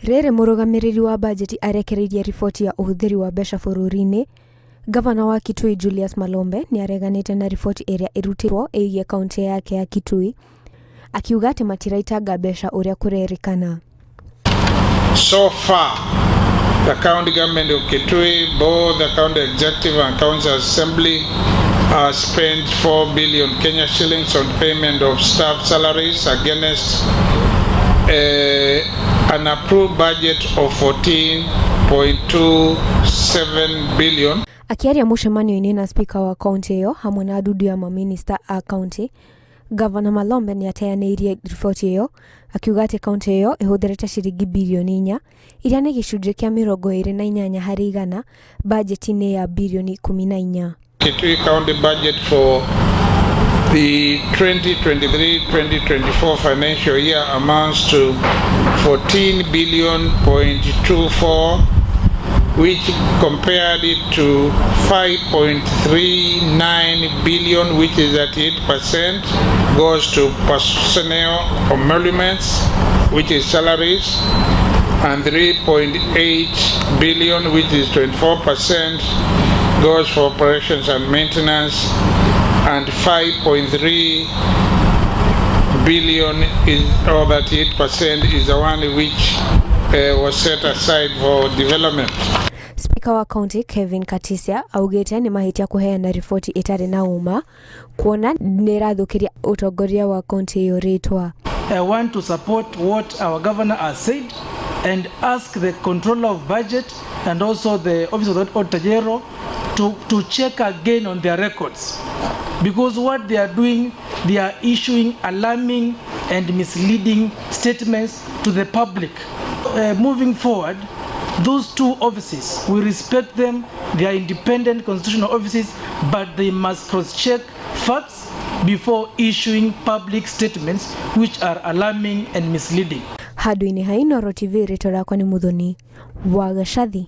Rĩrĩ mũrũgamĩrĩri wa bajeti arekereirie riboti ya ũhũthĩri wa mbeca bũrũri-inĩ, Gavana wa Kitui Julius Malombe nĩ areganĩte na riboti ĩrĩa ĩrutĩtwo ĩgiĩ kaũntĩ yake ya Kitui, akiuga atĩ matiraitanga mbeca ũrĩa kũrerĩkana. So far, the county government of Kitui, both the county executive and county assembly, spent 4 billion Kenya shillings on payment of staff salaries against an approved budget of 14.27 billion. Akĩaria mũcemanio-inĩ na spika wa kaũntĩ ĩyo hamwe na ndundu ya mamĩnĩsta a kaũntĩ, Gavana Malombe nĩ ateanĩirie riboti ĩyo akiuga atĩ kaũntĩ ĩyo ĩhũthĩrĩte ciringi birioni 4 iria nĩ gĩcunjĩ kĩa 28% bajeti-inĩ ya birioni 14. Kitui County budget for the 2023-2024 financial year amounts to 14 billion point 24, which compared it to 5.39 billion, which is 38%, goes to personnel emoluments, which is salaries, and 3.8 billion, which is 24%, goes for operations and maintenance, and 5.3 billion is, or 38% is the one which was set aside for development. Spika wa kaunti Kevin Katisia augĩte nĩ mahĩtia kũheana riboti ĩtarĩ na ũma kuona nĩ ĩrathũkĩria ũtongoria wa kaunti ĩyo rĩtwa. I want to support what our governor has said and ask the controller of budget and also the office of the Auditor General to check again on their records, because what they are doing, they are issuing alarming and misleading statements to the public. Moving forward, those two offices, we respect them, they are independent constitutional offices, but they must cross-check facts before issuing public statements which are alarming and misleading. Handũ-inĩ ha Inooro TV, rĩtwa rĩakwa nĩ Muthoni wa Gacathi.